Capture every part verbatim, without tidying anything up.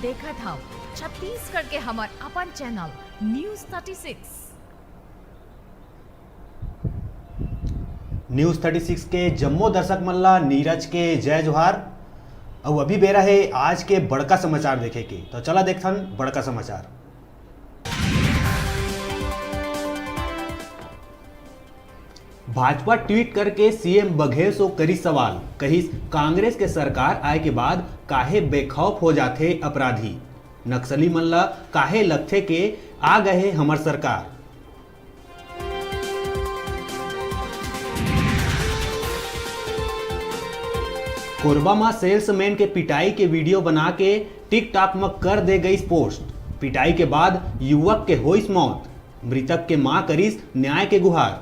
देखत हव छत्तीसगढ़ के हमर अपन channel news thirty six. News thirty six के जम्मो दर्शक मन ला नीरज के जय जोहार। अउ अभी बेरा हे आज के बड़का समाचार देखे के, तो चला देखथन बड़का समाचार। भाजपा ट्वीट करके सीएम बघेल सो करिस सवाल, कहिस, कांग्रेस के सरकार आए के बाद काहे बेखौफ हो जाथे अपराधी? नक्सली मन ला काहे लगथे के आ गए हे हमर सरकार? कोरबा म सेल्समैन के पिटाई के वीडियो बना के TikTok म कर दे गईस पोस्ट। पिटाई के बाद युवक के होइस मौत। मृतक के मां करिस न्याय के गुहार।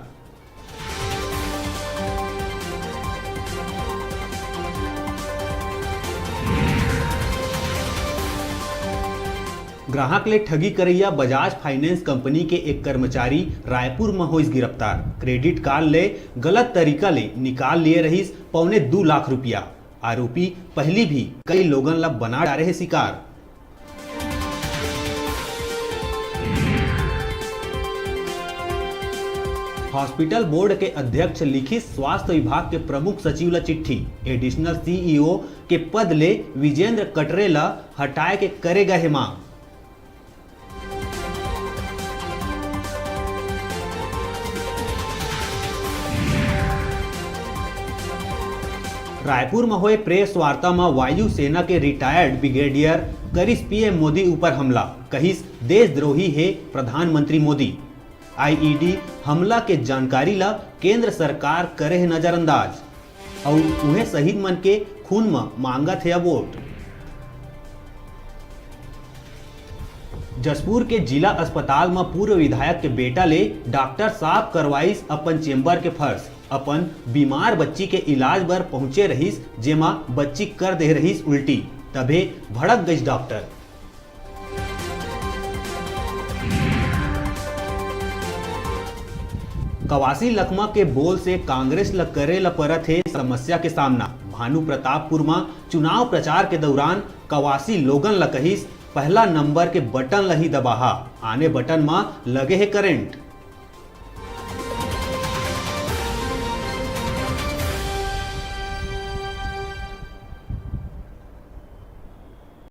ग्राहक ले ठगी करइया बजाज फाइनेंस कंपनी के एक कर्मचारी रायपुर म होइस गिरफ्तार। क्रेडिट कार्ड ले गलत तरीका ले निकाल लिए रहिस पौने दू लाख रुपया। आरोपी पहिली भी कई लोगन ला बना डारे हे शिकार। हॉस्पिटल बोर्ड के अध्यक्ष लिखिस स्वास्थ्य विभाग के प्रमुख सचिव ला चिट्ठी। एडिशनल सीईओ के पद ले विजेंद्र कटरे ला हटाए के करे गए हे मांग। रायपुर म होए प्रेस वार्ता म वायुसेना के रिटायर्ड ब्रिगेडियर करिस पीएम मोदी ऊपर हमला, कहिस, देशद्रोही हे प्रधानमंत्री मोदी। आईईडी हमला के जानकारी ल केंद्र सरकार करे हे नजरअंदाज। अउ उहें शहीद मन के खून म मांगत हे अब वोट। जशपुर के जिला अस्पताल म पूर्व विधायक के बेटा ले डॉक्टर साहब करवाइस अपन चेंबर के फर्श। अपन बीमार बच्ची के इलाज बर पहुंचे रहिस, जेमा बच्ची कर दे रहिस उल्टी, तभे भड़क गइस डॉक्टर। कवासी लखमा के बोल से कांग्रेस ल करे ल परत हे समस्या के सामना। भानु प्रतापपुर म चुनाव प्रचार के दौरान कवासी लोगन ल कहिस, पहला नंबर के बटन ल ही दबाहा, आने बटन म लगे हे करंट।